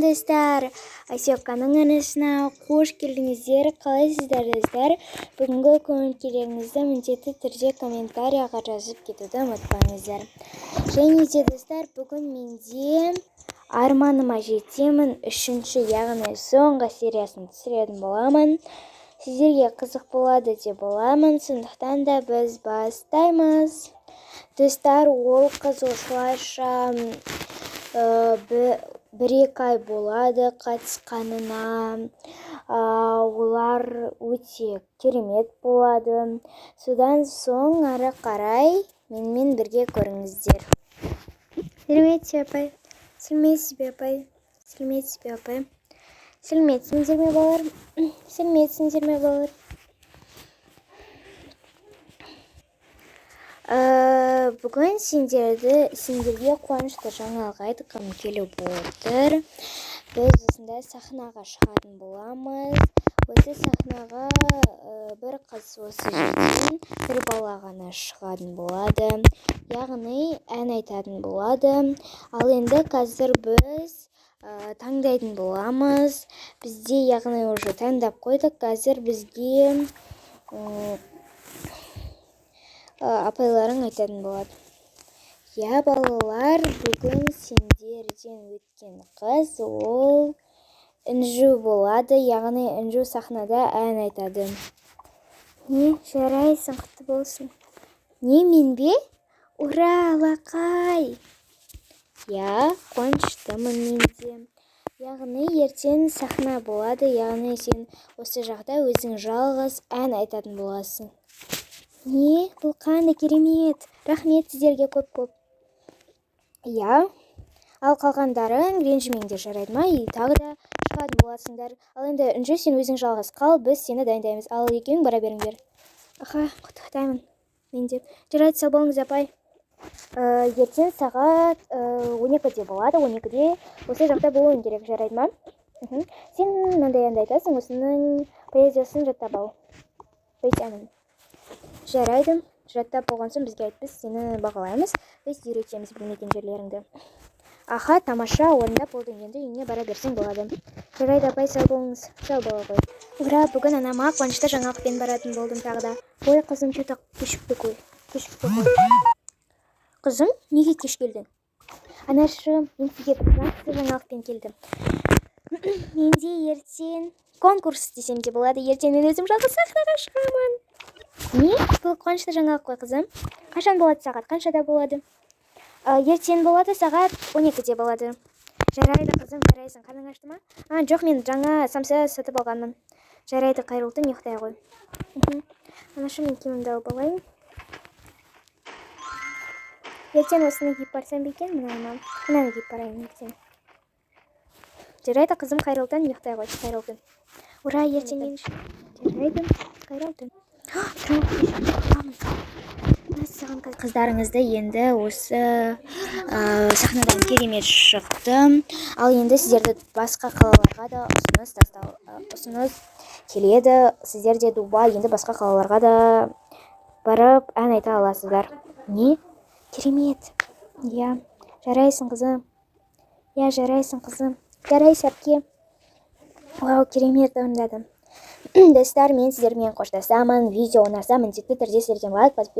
Достар! Асеканың арнасына қош келдіңіздер! Қалайсыздар, достар? Бүгінгі көңіл күйлеріңізді міндетті түрде комментарияға жазып кетуді ұмытпаңыздар. Және де, достар, бүгін менде «Арманыма жетемін» үшінші, яғни соңғы сериясын түсіретін боламын. Сіздерге қызық болады деп боламын, сондықтан да біз бастаймыз. Достар, ол қыз осылайша 1-2 ай болады қатысқанына. Олар өте керемет болады. Содан соң ары қарай менімен бірге көріңіздер. Сәлеметсіз бе, апай? Сәлеметсіз бе, апай? Сәлеметсіз бе, апай? Сәлеметсіңдер ме, балалар? Сәлеметсіңдер ме, балалар? Бүгін сендерге қуанышты жаңалық айтқым келіп отыр. Біз осындай сахнаға шығатын боламыз. Осы сахнаға бір қыз, осы жерден бір бала ғана шығатын болады, яғни ән айтатын болады. Ал енді қазір біз таңдайтын боламыз. Бізде, яғни, уже таңдап қойдық. Қазір бізге апайларың айтатын болады. Иә, балалар, бүгін сендерден өткен қыз ол Інжу болады, яғни Інжу сахнада ән айтады. Не, жарайсың, құтты болсын! Не, мен бе? Ура, алақай! Иә, қуаныштымын мен де. Яғни ертең сахна болады, яғни сен осы жақта өзің жалғыз ән айтатын боласың. Не, бұл қандай керемет! Рахмет сіздерге көп-көп. Иә, ал қалғандарың ренжімеңдер, жарайды ма? И тағы да шығатын боласыңдар. Ал енді, Інжу, сен өзің жалғыз қал, біз сені дайындаймыз. Ал екеуің бара беріңдер. Аха, құттықтаймын мен де. Жарайды, сау болыңыз, апай. Ертең сағат 12-де болады, 12-де осы жақта болуың керек, жарайды ма? Сен мынандай әнді айтасың, осының поэзиясын жаттап ал, то есть әнін. Жарайды, жаттап болған соң бізге айт, біз сені бағалаймыз, то есть үйретеміз білмеген жерлеріңді. Аха, тамаша, орындап болдың, енді үйіңе бара берсең болады. Жарайды, апай, сау болыңыз. Сау бола ғой. Ура, бүгін анама қуанышты жаңалықпен баратын болдым тағы да. Ой, қызым, че-то кешікті ғой, кешікті ғой. Қызым, неге кеш келдің? Анашым, мен сізге бір жақсы жаңалықпен келдім. Менде ертең конкурс десем де болады, ертең мен өзім жалғыз сахнаға шығамын. Не, бұл қуанышты жаңалық қой, қызым. Қашан болады, сағат қаншада болады? Ертең болады, сағат 12-де болады. Жарайды, қызым, жарайсың. Қарның ашты ма? А, жоқ, мен жаңа самса сатып алғанмын. Жарайды, қайырлы түн, ұйықтай ғой. Анашым, мен киімімді алып алайын. Ертең осыны киіп барсам ба екен, мынаны ма? Мынаны киіп барайын ертең. Жарайды, қызым, қайырлы түн, ұйықтай ғой. Қайырлы түн. Ура, ертең мен. Жарайды, қайырлы түн. Мәссаған, қыздарыңызды енді осы сахнадан керемет шықты. Ал енді сіздерді басқа қалаларға да ұсыныс тастау, ұсыныс келеді. Сіздер де Дубай, енді басқа қалаларға да барып ән айта аласыздар. Не, керемет! Иә, жарайсың, қызым. Иә, жарайсың, қызым. Жарайсың, әпке. Вау, керемет орындадым. Достар, мен сіздермен қоштасамын. Видео ұнаса, міндетті түрде сіздерден лайк, подписка.